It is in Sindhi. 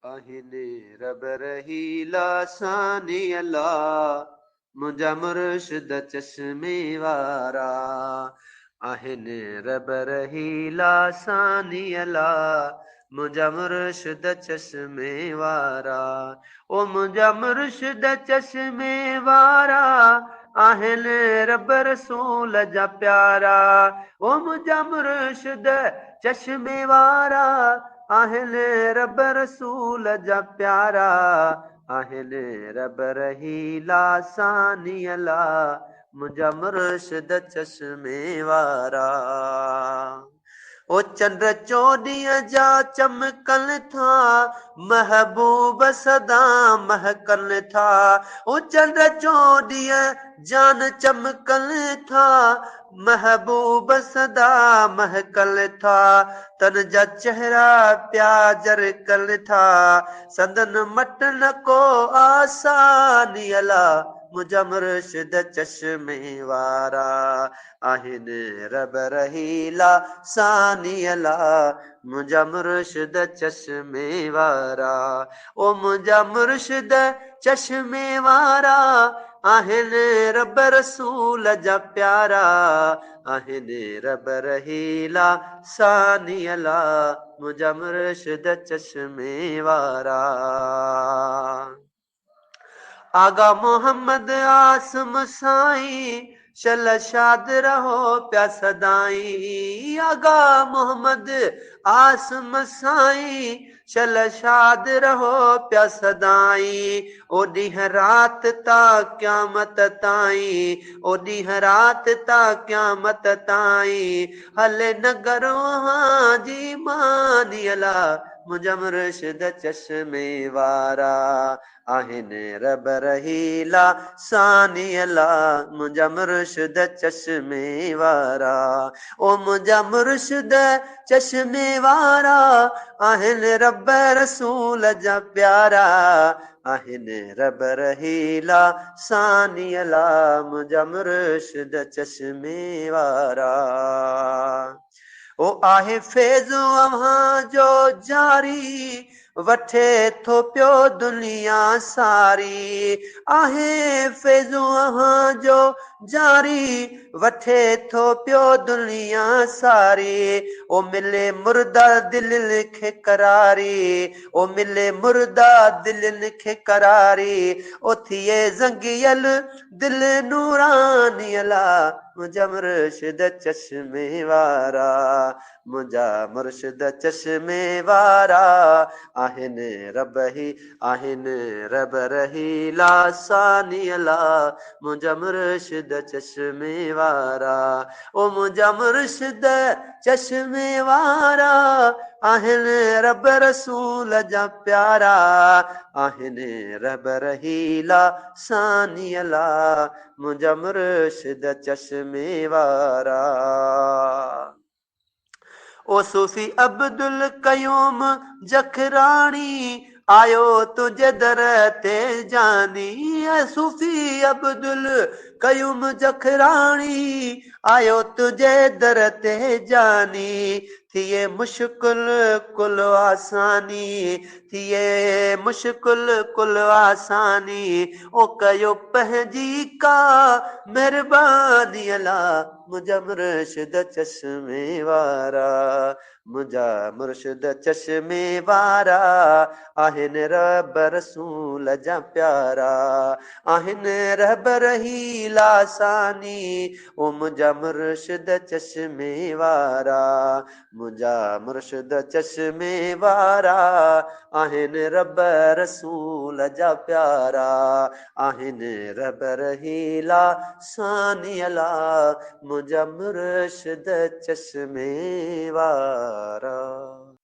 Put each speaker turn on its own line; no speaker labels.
آهن رب رحيلا ثاني الله، منهنجا مرشد چشمي وارا. آهن رب رحيلا ثاني الله، منهنجا مرشد چشمي وارا. او منهنجا مرشد چشمي وارا، آهن رب رسول جا پيارا. او منهنجا مرشد چشمي وارا، آهن رب رسول جا پيارا. آهن رب رحيلا ثاني الله، منهنجا مرشد چشمي وارا. او چنڊ چوڏهينءَ جا چمڪن ٿا، محبوب سدا مهڪن ٿا. او چنڊ چوڏهينءَ جان چمڪن ٿا، محبوب سدا مهڪن ٿا. تن جا چهرا پيا جرڪن ٿا، سندن مٽ نه ڪو آساني الله، منهنجا مرشد چشمي وارا. آهن رب رحيلا ثاني الله، منهنجا مرشد چشمي وارا. او منهنجا مرشد چشمي وارا، آهن رب رسول جا پيارا. آهن رب رحيلا ثاني الله، منهنجا مرشد چشمي وارا. آغا محمد عاصم سائين، شل شاد رهو پيا سدائين. آغا محمد عاصم سائين، شل شاد رهو پيا سدائين. او ڏينهن رات تا قيامت تائين، او ڏينهن رات تا قيامت تائين، هلي نگر اوهان جي ماني الله، منهنجا مرشد چشمي وارا. آهن رب رحيلا ثاني الله، منهنجا مرشد چشمي وارا. او منهنجا مرشد چشمي وارا، آهن رب رسول جا پيارا. آهن رب رحيلا ثاني الله، منهنجا مرشد چشمي وارا. او آهي فيض اوهان جو جاري، وٺي ٿو پيو دنيا ساري. آهي فيض اوهان جو جاري، وٺي ٿو پيو دنيا ساري. او ملي مرده دلين کي قراري، او ملي مرده دلين کي قراري. او ٿئي زنگيل دل نوراني الله، منهنجا مرشد چشمي وارا. منهنجا مرشد چشمي وارا، آهن رب هي آهن رب رحيلا ثاني الله، منهنجا مرشد چشمي وارا. او منهنجا مرشد چشمي وارا، آهن رب رسول جا پيارا. آهن رب رحيلا ثاني الله، منهنجا مرشد چشمي وارا. او صوفي عبدل قيوم جکراڻي، آيو تنهنجي در تي جاني. صوفي عبدل قيوم جکراڻي، آيو تنهنجي در تي جاني. ٿئي مشڪل ڪل آساني، ٿئي مشڪل ڪل آساني. او ڪيو پنهنجي ڪا مهرباني الله، منهنجا مرشد چشمي وارا. منهنجا مرشد چشمي وارا، آهن رب رسول جا پيارا. آهن رب رحيلا ثاني، او منهنجا مرشد چشمي وارا. منهنجا مرشد چشمي وارا، آهن رب رسول جا پيارا. آهن رب رحيلا ثاني الله، منهنجا مرشد چشمي وارا.